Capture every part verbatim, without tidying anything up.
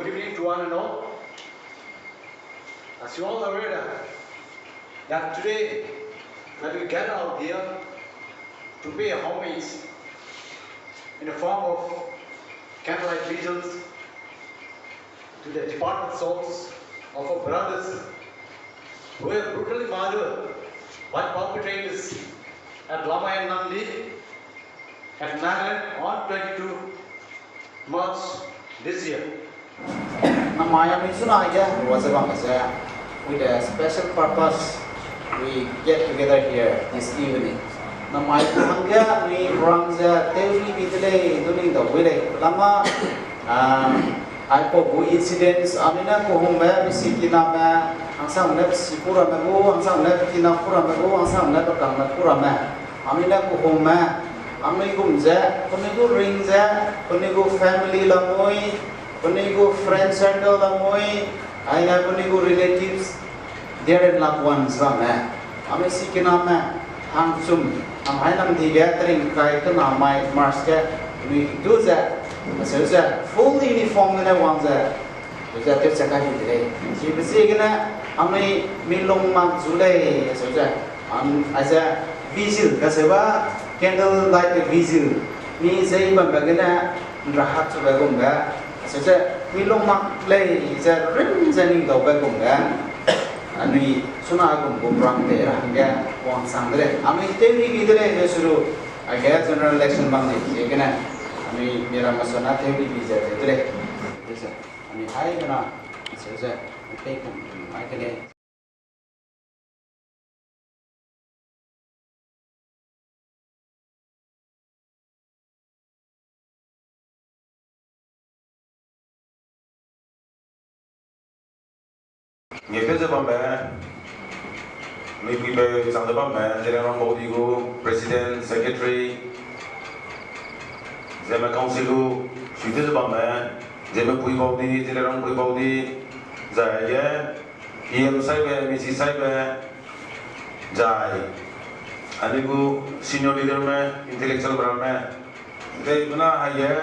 Good evening to one and all. As you all aware that, that today that we gather out here to pay homage in the form of candlelight vigils to the departed souls of our brothers who were brutally murdered by perpetrators at Lamai Namdi at Nagaland on twenty-two March this year. Namai ami suna ge, wa ze bam ze, with a special purpose, we get together here this evening. Namai hangge mi rang ze, tew ri bi de lei, du ning da wi lei. Lama, ah, aipau gu incidents, ami ne kuhungbe, mi sikiname, hangsang ne sikurame gu, hangsang ne kina kurame gu, hangsang ne bekangme kurame. Ami ne kuhungme, ami gum ze, penui gu ring ze, penui gu family lamui, penui gu friend circle lamui, aine penui gu relatives, dear and loved ones lame. Ami sikiname, hangchum, amhai namdi ge tering kai kena mai March ge, penui du ze, aseu ze, full uniform gene wang ze, ze tew ze kai di de lei. Chibe ziegene, anui mi lung mak zu lei, aseu ze, an, aize vigil, kaseu ba, candle light vigil, mi zei bambe gene, nra hat chube gumbe, aseu ze, mi lung mak lei, ze rim ze ning daube gumbe, anui suna gum gu program te ra hangge, wang sang de lei. Anui tew ri bi de lei, ze suru, aige general election bam di, ziegene, anui mi ramme suna tew ri bi ze tew de lei. Ze, anui hai gena, aseu ze, mi pei kum, mai ke lei. Nge pe ze bambe, mi pui pe chang ze bambe, Zeliangrong Baudi gu President, Secretary, Zeme Council gu, sui te ze bambe, Zeme pui Baudi, Zeliangrong pui Baudi, zai ge, E M saibe, M E C saibe, zai, anui gu senior leader me, intellectual me ramme, zai bena haige,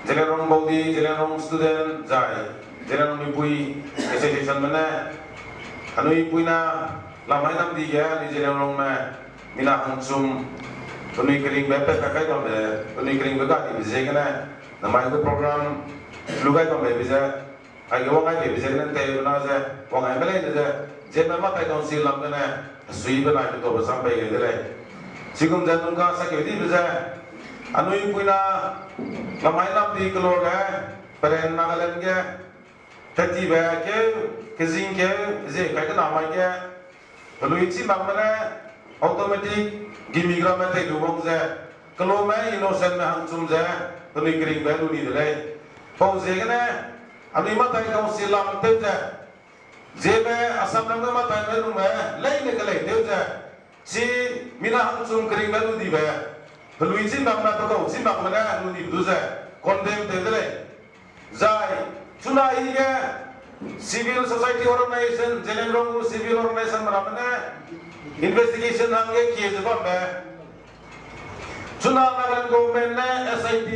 Zeliangrong Baudi, Zeliangrong student, zai, Zeliangrong mipui association me ne, anui puina, lamai namdi ge, anui Zeliangrong me, mina hangchum, penui keringbe pe pe kai bambe, penui keringbe ga dibe ziegene, namai gu program, lu gai bambe be ze, aige wang gai bebe ze ne tei bena ze, wang gai me lei ne ze, Zeme matai council lam gene, sui benai be taube sam pei gai de lei. Chigum ze nungka sa keu dibe ze, anui puina, lamai namdi kelo ge, peren Nagaland ge, tetibe keu, kezing keu, ze kai kena mai ge, pelui chî makme ne, automatic, gimi gramme tei lu wang ze, kelome innocent me hangchum ze, penui keringbe lu ni de lei. Pau ziegene, anui matai council lam tew ze, Zeme Assam lam ge matai me lume, leine kelei tew ze, chi mina hangchum keringbe lu dibe, pelui chî makme, pekau chî makme ne lu dibe du ze, condemn tew de lei. Zai, chuna i ge civil society organization, Zeliangrong gu civil organization me ramme ne investigation hangge kie ze bambe. Chuna Nagaland government ne S I T,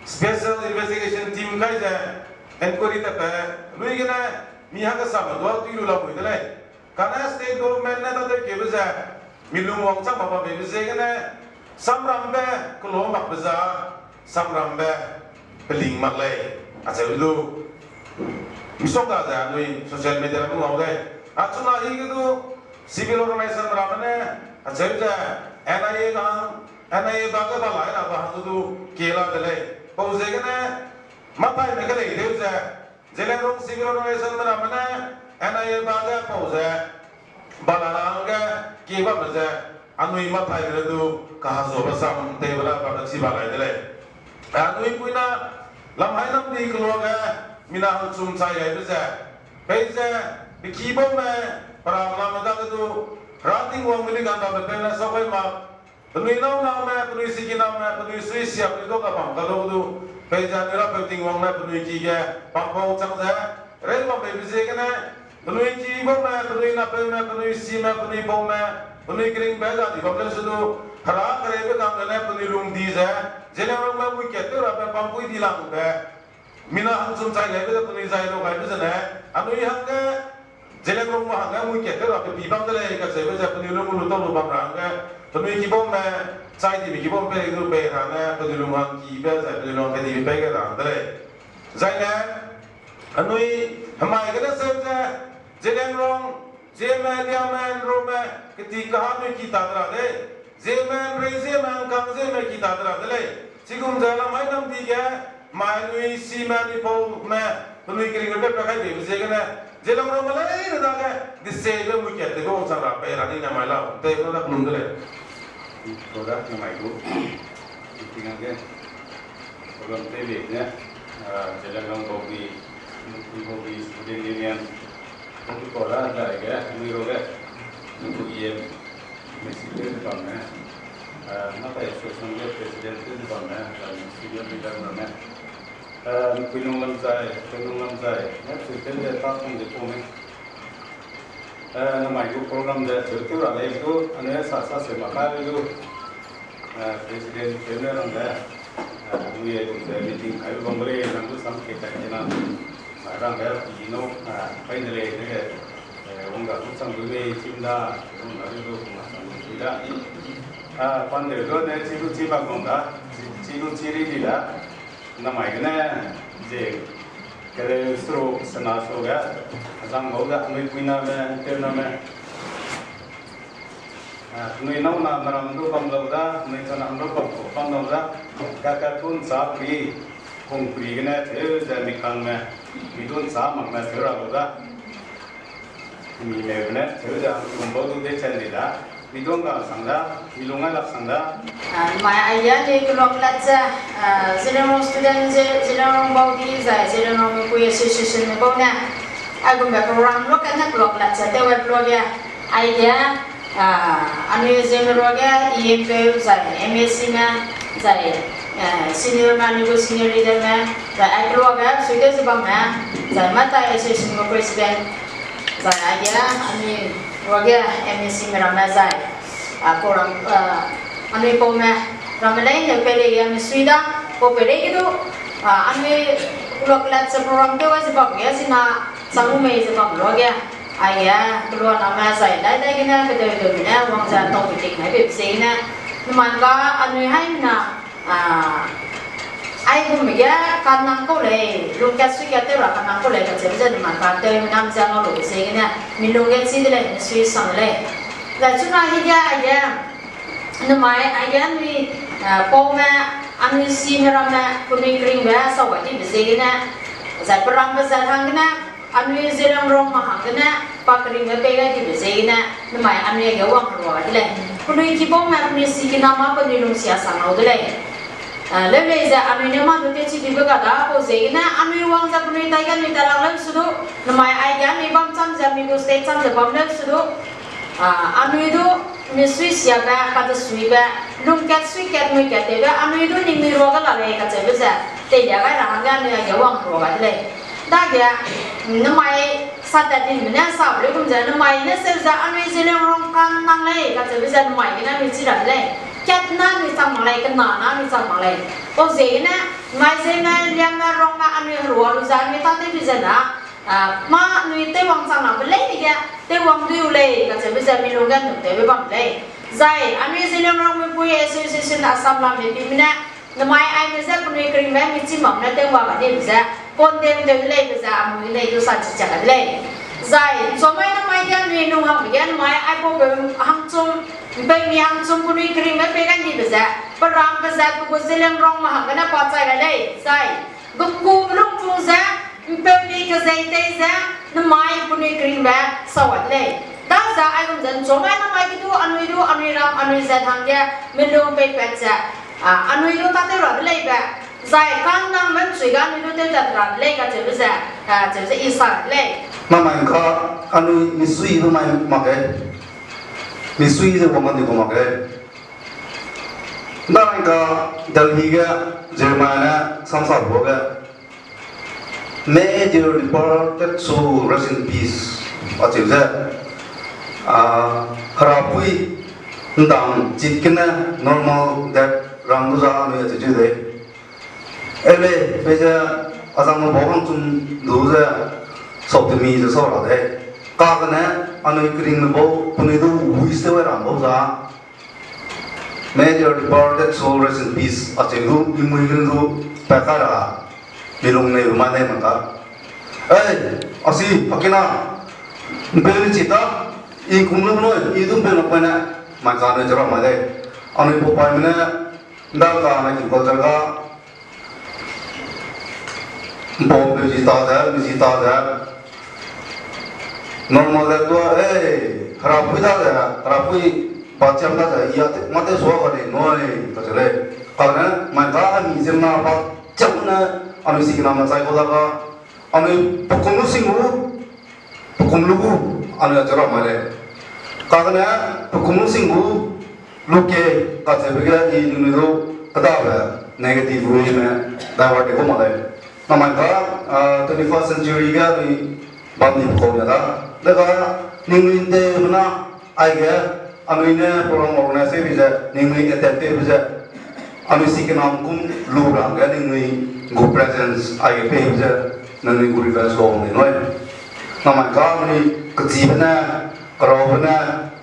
Special Investigation Team kai ze enquiry tatbe, lui gene mi hangge same dua tui lu lamui de lei. Kane state government ne tatew kebe ze, mi lung wangchang mak bambe ziegene, samrambe kelo makbe za, samrambe peling mak lei, acheu du. Misongga ze anui social media lam ngau lei. Achuna hi ge du civil organization ramme ne, acheu ze, N I A gang, N I A ba ge ba lai ra ba hang du, kie la de lei. Pau ziegene, matai me kelei tew ze, Zeliangrong civil organization me ramme ne, N I A ba ge pau ze, ba la ra hangge, kie bamme ze, anui matai me du, kahazuabe sam tei ba la ba kechi ba lai de lei. Anui puina, lamhai namdi kelua ge, mina hangchum chai gaibe ze, peize, peki baume, pera lam me dage du, Hera Tingwang me ni ganda me pene sau gai mak, penui nâu name, penui sikiname, penui sui siak ni du kabam kalu du, peize anui Rapeu Tingwang ne penui ki ge, pampau chang ze, rei bambeibe ziegene, penui ki baume, penui napeume, penui sime, penui paume, penui keringbe ga di bam leu se du, Hera kereibe kang gene penui lung di ze, Zeliangrongme wicket tew rabe pampui di langbe, Mina hangchum chai gaibe ze penui zai lu gaibe zene, anui hangge, Zeliangrongme hangge mui kat tew ra pe pi bam de lei kacheube ze penui lung lu tau lu bam ra hangge, penui kibaume, chai dibe kibaume pe lu pe ra ne, penui lung hang kibe ze penui lung kedibe pe ge ra de lei. Zaine, anui, hemai gene seu ze, Zeliangrong, Zeme, Liame, Nrome, keti kaha nui ki ta de ra de. Zeme, Nrei Zeme, Nkang Zeme ki ta de ra de lei. Chigum ze lamai nam di ge, mai nui sime nui paume, penui keringbe pe kai beibe ziegene, Zeliangrongme leine dage, disebe mui kat tewbe wangchang ra pei ra ni ne mai lau, tewbe na kelum de lei. Program namai gu, tingage, program tewbe ne, ah, Zeliangrong Baudi, Baudi Student Union, Baudi Kora dage, nui roge, nui gu yem, President bamme, ah, matai association ge President bamme, ah, senior leader bamme, ah, Kuinung Lamzai, Kuinung Lamzai, ne President de ta tong de tong ne. Eh, namai gu program de cheu tew ra lei du, ane sa sa se ma kai du. Eh, President tew ne rang de, eh, nui e gu de meeting kai bam lei, nang du sam ke kai ke na. Sa rang de, you know, eh, kai de lei, ne, eh, wang ga du chang du lei, chim da, wang ga du du, ma chang du da. Eh, pan de du ne, chi du chi bam bam da, chi, chi du chi ri di da. Namai gene, ze, kere suru sena suru ge, azang bau ge, anui puiname, tewname. Ah, anui nâu na meram du bam lau da, anui chana du bam lau, bam lau da, ka ka tun sa pri, kung pri gene, teu ze mi kangme, mi dun sa makme, teu ra lau da. Mi me ne, teu da, kung bau du de chen di da. Mi dong ga sang da, mi lung ai lak sang da. Ah, mai aia ne kelok lat ze, ah, Zeliangrong student ze, Zeliangrong Baudi zai, Zeliangrong Mipui Association me bau ne. Aigumbe program lo kane kelok lat ze, tewe kelok ge. Aige, ah, anui Zeme ruage, E M P zai, M A C me, zai, eh, senior me, anui gu senior leader me, zai ai kelok ge, suite ze bam me, zai matai association gu president, zai aige, anui ruage, M A C me ramme zai. Ah, program, ah, anui paume, ramme lei ne pele ge anui sui da, pau pele ge du, ah, anui kelok lat ze program tew ai ze bam ge, sina, sang mei ze bam lo ge, aige, kelua name zai, dai dai gene, kedeu deu gene, wang ze tau betik mai be ze gene, numan ka, anui hai na, ah, aigum ge, kanang kau lei, lungkat suikat tew ra kanang kau lei, kacheube ze numan ka, tew nam ze ngau lu ze gene, mi lung ge chi de lei, mi sui sang de lei. Zai chuna hi ge, aige, Namai, aige anui, eh, paume, anui sime ramme, penui keringbe, sau gai dibe ziegene, zai perambe zat hanggene, anui Zeliangrongme hanggene, pa keringbe pei gai dibe ziegene, namai anui aige wang herua gai de lei. Penui kibaume, penui sikiname, penui lungsia sang lau de lei. Eh, leu lei ze anui ne mâ du tewchi dibe ga da, pau ziegene, anui wang ze penui taige anui talak leu su du, namai aige anui bam cham ze, anui gu state cham ze bam leu su du, ah, anui du, mi sui siabe, kadesuibe, lungkat suikat muikat tewbe, anui du ningnui ruage la lei kacheube ze, teilia gai ra hangge anui aige wang herua gai de lei. Dage, namai sa tat dinme ne sa leu gum ze, namai ne seu ze, anui Zeliangrong kanang lei kacheube ze, namai gene anui chi ra de lei. Kat na anui chang mak lei, kena na anui chang mak lei. Pau ziegene, mai Zeme, Liame, Rongme, anui herua lu ze, anui tâtewbe ze na, ah, mâ anui tewwang chang nangbe leine ge, tewwang dui u lei kacheube ze, mi lungge num tewbe bam lei. Zai, anui Zeliangrong Mipui Association Assam lam mipime ne, namai aime je penui keringbe mi chi mak ne tewwang ga dibe ze, condemn tew de leibe ze, anui ne du sa chichak de lei. Zai, nchuamai namai ge anui nung hangbe ge namai aipaupeu hangchum, ’mpeumi hangchum penui keringbe pei gai dibe ze, peram pe ze pe gu Zeliangrongme hanggene pa chai gai lei. Zai, geku pelungpung ze, ’mpeumi kezei tei ze, namai penui keringbe sa gai de lei. Daze aigum ze nchuamai namai ge du, anui du, anui ram, anui zat hangge, melung peipat ze, ah, anui du tâtew ra de leibe, zai kanangme ’nchui ga anui du tewtat ra de lei kacheube ze, ah, cheu ze i sa de lei. Namai ’ngka, anui misui namai mak ge, misui ze wang anui gu mak ge. Namai ’ngka Delhi ge Jeremiah ne samsa bua ge, May their departed soul rest in peace, acheu ze, ah, herapui ’ndang chit gene normal death rang du za anui acheu cheu de. Ele, peize, Azang me bau hangchum du ze, sau temi ze sau ra de. Kagene, anui keringme bau, penui du wish tew ai ram bau za. May your departed soul rest in peace. Acheu du, mimui gene du, pa ka ra, milung nei bu ma nei ma ta. Ei, asi, akina, mpeu ni chi ta, i kum lu noi, i du mpeu na pene, mai ka ne chara mai de. Anui pau paime ne, nda ka ne ki culture ga, mpau mpeu ji ta ze, mi ji ta ze, normal de tua, ei, herapui da ze, herapui ba chiam da ze, i a te, ma te sua ka lei, noi, kacheu lei. Kane, mai ka anui ziemmena ba chiam ne, anui sikiname chai kau da ga, anui pekum lu sing gu, pekum lu gu, anui acheu ra mai lei. Kagene, pekum lu sing gu, lu ke, kacheube ge i ningnui du, kedabe, negative way me, divert te ku mak lei. Namai ka, ah, twenty-first century ge anui bam di kau nia da. Dega, ningnui nteumena, aige, anui ne program organize tewbe ze, ningnui attend tewbe ze, anui sikiname kum lu rangge ningnui gu presence aige peibe ze, ningnui gu revenge lau ni noi. Namai ka anui kechibe ne, keraube ne,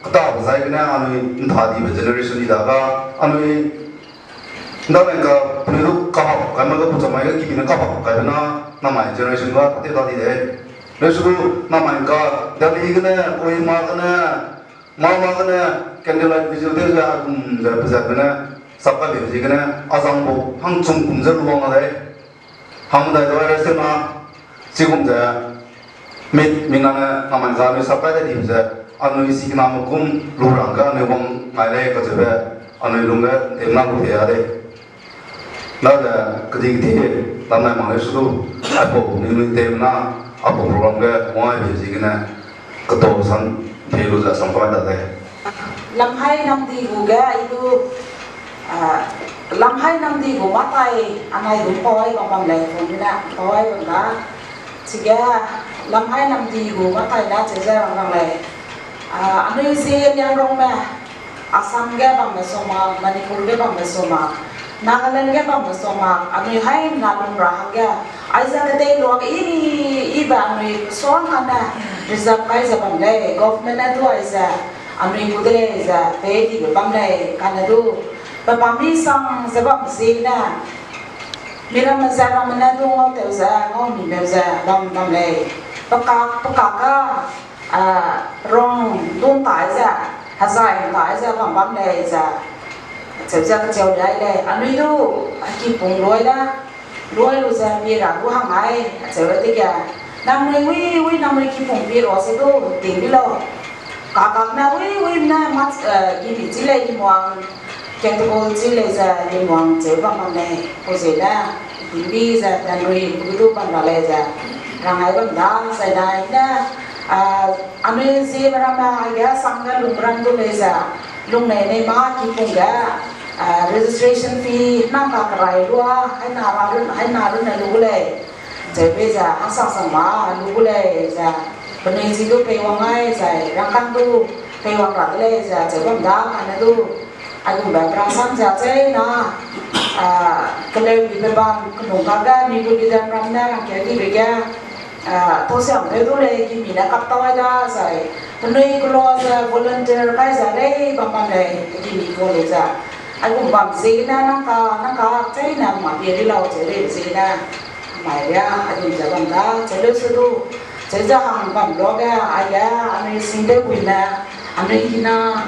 ketabe zai gene anui nthadibe generation di da ga, anui ndamai ka penui du kahap kaime ga puchamai ga kibine kahap kaibe na, namai generation ga tew da di de. Lesu du namai ka Delhi gene, Kohima gene, Mama gene, candlelight vigil tew ze, agum ze, pezat gene, sapkai beibe ziegene, azang bu hangchum kum ze luang a lei. Hangmedai du arrest tew na, chigum ze, mi, mina ne, namai ka anui sapkai de dibe ze, anui sikiname kum lu rangge anui wang ngai lei kacheube, anui lungge nteumena lu te a lei. Dade, kedi kedi, lamai mak lei su du, aipau ningnui nteumena, aipau program ge wang ai beibe ziegene, ketau san, pei lu ze sampai da lei. Lamhai namdi gu ge i du, ah, lamhai namdi gu matai anai du pau ai bam bam lei, phone ne pau ai bam da. Chige lamhai namdi gu matai ne cheu ze rang rang lei. Ah, anui Zeliangrongme, Assam ge bamme soma, Manipur ge bamme soma, Nagaland ge bamme soma, anui haimena lung ra hangge, aize kedei luage i, ibe anui suang kane reserve kai ze bam lei, government ne du aize, anui gu de lei ze, pei dibe bam lei, kane du, pe bam mi sang ze bam ziegene, miramme ze ramme ne du ngau tew ze, ngau mi meu ze, bam bam lei, pekak, pekak ka, ah, rong dun tai ze, hezai tai ze bam bam lei ze, cheu ze kecheu liai lei, anui du, kipung luai da, luai lu ze, mi ra gu hang ai, cheu dege, nangnui wi, wi nangnui kipung pi ra se du, ting bi lau. Kakak ne wi, wi ne mat, eh, gimi chi lei gimuang, category chi lei ze gimuang cheu bam bam lei, pau ziegene, ting bi ze, nangnui gu du bam ra lei ze, rang ai bam da, zai dai ne, ah, anui Zeme ramme aige Assam ge lungme ram du lei ze, lungnei nei ma kipung ge, ah, registration fee nang ka kerai lua, haina ra run, haina run ne lu gu lei. Cheu bei ze, hangsang sang ma lu gu lei ze, penui chi du peiwang ai zai, rangkâng du peiwang ra de lei ze, cheu bam da kane du, aigumbe brasam ze chei na, ah, keleu dibe bam, kenung kakge, mi gu leader ram ne rangkeu dibe ge, ah, tausiam peu du lei, gimi ne kap tau ai da zai, penui kela ze volunteer kai ze lei bam bam lei, gimi kau lei ze. Aigum bam ziegene nang ka, nang ka chei ne ma pie ri lau cheu lei ziegene. Mai ria, anui ze bam da, cheu leu se du, cheu ze hang bam luage, aige, anui singtewbuime, anui hina,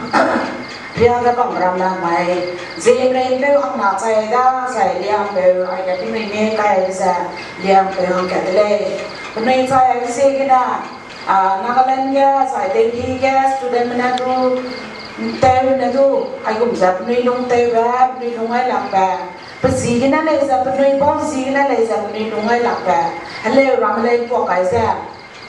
ria ge bam ramme mai, Zeme rei peu hangna chai da, zai Liangpeu, aige penui ne kai ze, Liangpeu hangkat de lei. Penui chai ai ziegene, ah, Nagaland ge, zai Delhi ge, studentme ne du, nteu ne du, aigum ze penui lungtewbe, penui lung ai lakbe, pe ziegene lei ze, penui bau ziegene lei ze, penui lung ai lakbe, heleu ramme lei puak kai ze,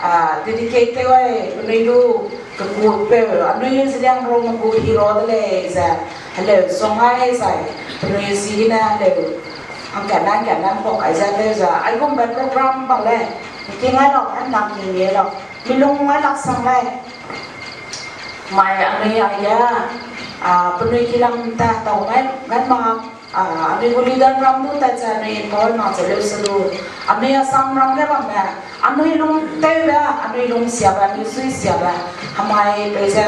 ah, dedicate tew ai, penui du, kekutpeu, anui Zeliangrongme gu hero de lei ze, heleu song ai zai, penui ziegene heleu, hangkatne, hangkatne puak kai ze tew ze, aigumbe program bam lei, king ai lau, ai nang king ai lau, mi lung ai lak sang lei. Mai anui aige, ah, penui kilam ta tau ngai, ngai ma, A, anui gu leader ram du tat ze anui empower mak ze leu se du. Anui Assam ram ge bamme, anui lungtewbe, anui lungsiabe, anui suisiabe, hemai peize,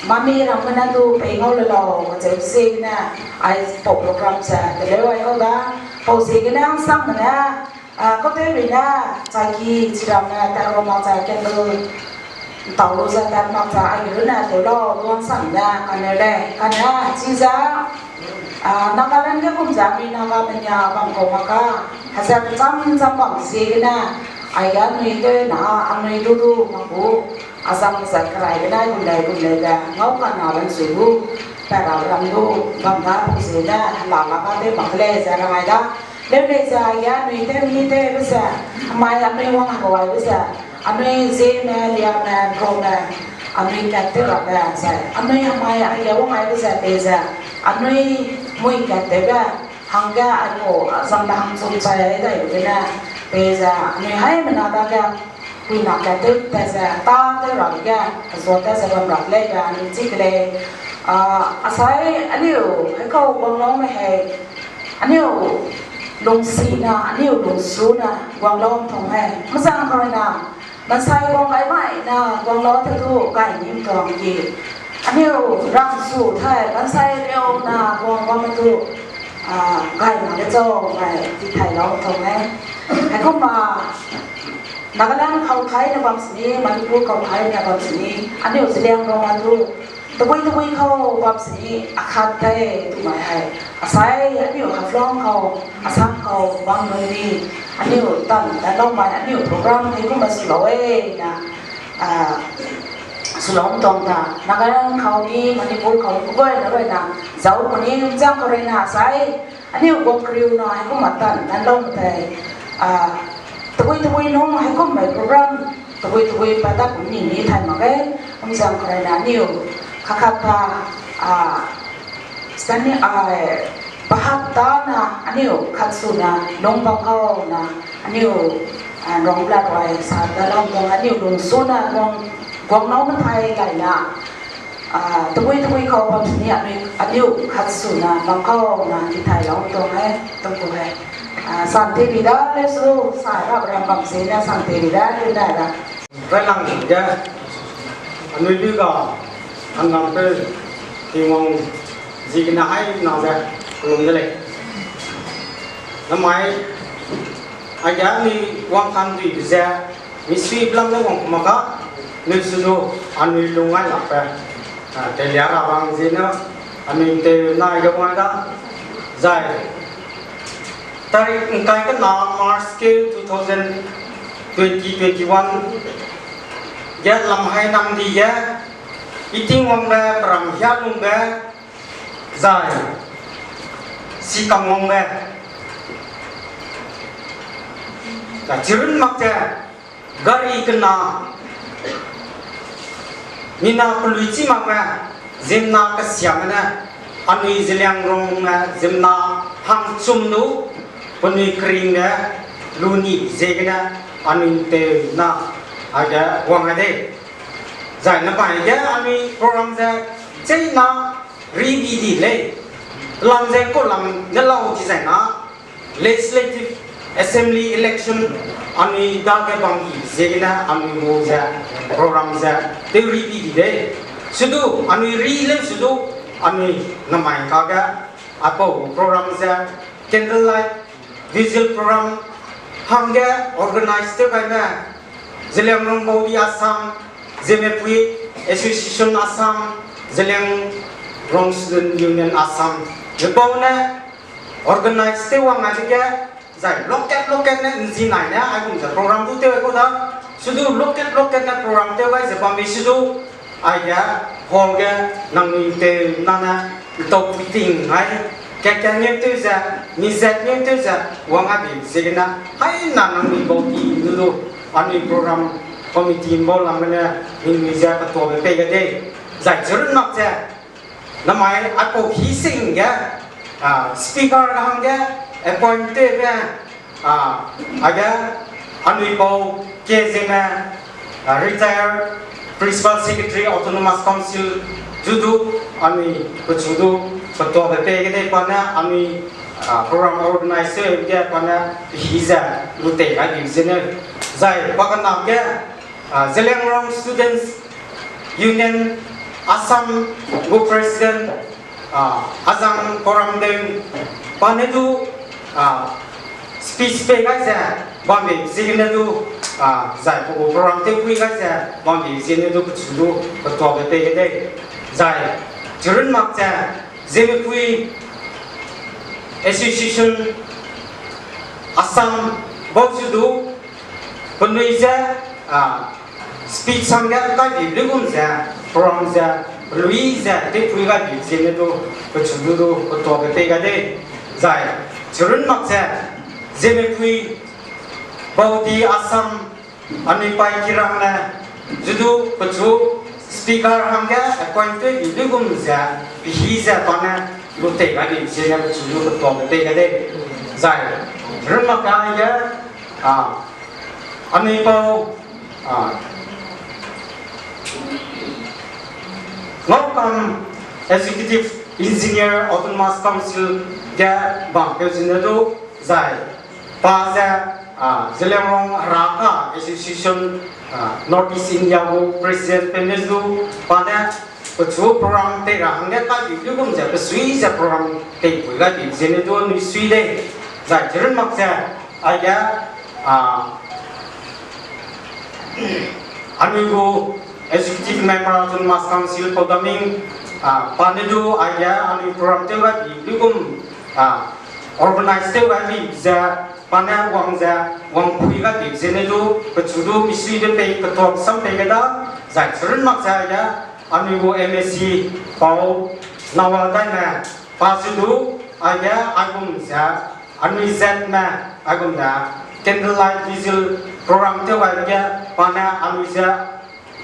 mami ramme ne du pei ngau le lau, kacheu ziegene, aipau program ze teleu ai kau da, pau ziegene hangsangme ne, a, kautewbe ne, chaki, chiramme, tat ru mak ze candle, ntau lu ze tat mak ze, aige runne tew lau, du hangsangme ne, kane lei, kane, chize, a, Nagaland ge kum ze anui Naga menia bam kau mak ka, heze cham cham bam ziegene, aige anui tew na, anui du du mak gu, azang ze kerai gene gum lei gum lei be, ngau kana lan sui gu, pa ra ram du, bam da pu ziegene, hela la ka tew mak lei ze rangai da. Leu lei ze aige anui tew mi tewbe ze, hemai anui wang hegaibe ze, anui zieme, liame, nrome, anui kat tew rabe zai, anui hemai aige wang aibe ze pei ze, anui mui kat tewbe, hangge aipau, a, zangbe hangchum chai ai dai lu gene, pei ze, anui haimena dage, puina kat tew tat ze, tâ tew rabe ge, hezua tat ze bam ra lei be, anui chi ke lei, a, asai, anui, hekau guang lau me hei, anui, lungsina, anui, lungsuna, guang lau ntong hei, mezang kau na, mansai guang gai mai na, guang lau te du, gai nim tuang ki. Anui, rangsu thai, mansai riau na, guang guang me du, a, gai na le zau, gai, ti thai lau ntong hei. Haikumba, Nagaland kau thai ne bam sini, Manipur kau thai ne bam sini, anui Zeliangrong a du, tebui tebui kau bam sini, akhat tei tu mai hei. Asai, anui Haflong kau, Assam kau, bam nui ni, anui tan, tan lau mai, anui program hei kum ba su lau e, na, a, su lau ntong ta, Nagaland kau ni, Manipur kau ni, kugoi na roi na, zau ku ni, mchang kau roi na, asai, anui guak keriu na, hei kum ba tan, tan lau me tei, a, tebui tebui nung, hei kum mai program, tebui tebui pa ta kum ni ni thai mak ge, mchang kau roi na, anui, kakhat pa, a, Spending, a, bahap ta na, anui, khat su na, nung bam kau na, anui, a, nung bla roi, sa da lau ntong, anui, lungsu na, nung, guang nau me thai lai na, a, tebui tebui kau bam sini, anui, anui, khat su na, bam kau na, ti thai lau ntong hei, tung ku hei. A, sante bi da, le su, sa ra ram bam se na, sante bi da, le da ra. Railang ge, anui lu ga, hangnam peu, Tingwang, ziegene hai na ze, lum de lei. Namai, aige anui wangkang dui ze, misui blam ne wang mak ka, nui su du, anui lung ai lak pe. A, teilia ra bang ziegene, anui tew na ge wang da, zai. Tarik ngkai kena March ke two thousand twenty twenty-one ge lam hai nam di ge, Itingwangbe, Peram Hialungbe, zai, Sikangwangbe, zai chirun mak ze, gari kena, mina pelui chi makme, ziemmena kesiame ne, anui Zeliangrongme, ziemmena hangchum lu, penui keringbe, lu ni ziegene, anui tew na, aige wang ai de. Zai ne bai ge anui program ze, cheina, ribi di lei. Lam ze ko lam ne lau di zai na, Legislative Assembly election anui dage bam di ziegene anui gu ze program ze tew ribi di lei. Sudu anui ri lei sudu anui namai kage aipau program ze candlelight vigil program hangge organize tew gaime Zeliangrong Baudi Assam, Zemepui Association Assam, Zeliangrong Student Union Assam, zebau ne organize tew wang ai dege, zai local local ne nzi nai ne aigum ze program du tew ai kau da, sudu local local ne program tew gai ze bambe sudu, aige hall ge nangnui tew nane ntau puiting ai, keke ngeu tew ze, mi zat ngeu tew ze, wang ai bi ziegene, hai na nangnui bau ti nu du, anui program committee bau lam gene, ningnui ze petuabe pei ga de, zai chirun mak ze, namai aipau hi sing ge, a, speaker ga hangge, appoint tewbe, a, aige, anui bau ke ziegene, a, retired Principal Secretary Autonomous Council, zu du, anui pechu du, petuabe pei ge dei pa ne anui, a, program organize ge pa ne hi ze lu tei gai bi zene. Zai pa kena ge, a, Zeliangrong Students Union Assam gu president, a, Azang Koramdeng pa ne du, a, speech pei gai ze bambe ziegene du, a, zai pe gu program tewpui gai ze bambe ziegene du pechu du petuabe pei ge dei. Zai chirun mak ze Zemepui Association Assam bau zu du penui ze, a, speech hangge kai bi luigum ze, program ze, pelui ze tewpui gai bi ziegene du pechu du du petuabe pei gai dei. Zai chirun mak ze Zemepui Baudi Assam anui pai Kirang ne zu du pechu speaker hangge appoint tew bi luigum ze, pehi ze pa ne lu tei gai bi ziegene pechu du petuabe pei gai dei. Zai chirun mak ge aige, a, anui pau, a, Ngaukam Executive Engineer Autonomous Council ge bam peu zene du zai pa ze, a, Zeliangrong Heraka Association, a, North East India gu president pe ne du pa ne pechu program tei ra hangge kai bi luigum ze pesui ze program teipui gai bi ziegene du anui sui dei. Zai chirun mak ze aige, a, anui gu executive member Autonomous Council Podaming, a, pa ne du aige anui program tew gai bi luigum, a, organize tew gai bi ze pa ne wang ze wangpui gai bi ziegene du pechu du misuibe pei petuam sam pei ge da. Zai chirun mak ze aige anui gu M A C pau Nawa Daime pa zu du aige aigum ze anui zatme aigum ze candlelight vigil program tew gai ge pa ne anui ze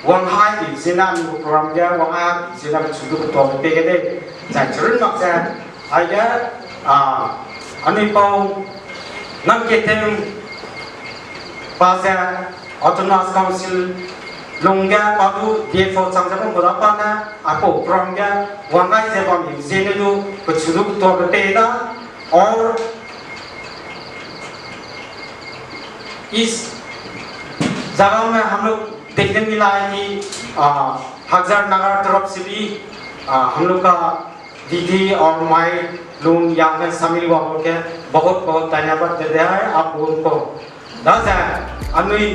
wang hai bi ziegene anui gu program ge wang hai bi ziegene pechu du petuabe pei ge dei. Zai chirun mak ze aige, a, anui pau Nangketeng pa ze Autonomous Council lungge pa du D F O chang ze bam gu da pa ne aipau program ge wang gai ze bam bi ziegene du pechu du petuabe pei da. और इस जगह में हम लोग देखने मिला है कि, आ, हकझर नगर तरफ से भी, आ, हम लोग का दीदी और माई लोग यहाँ में शामिल हुआ होके बहुत बहुत धन्यवाद देते हैं आप लोगों को। दाजा, अनui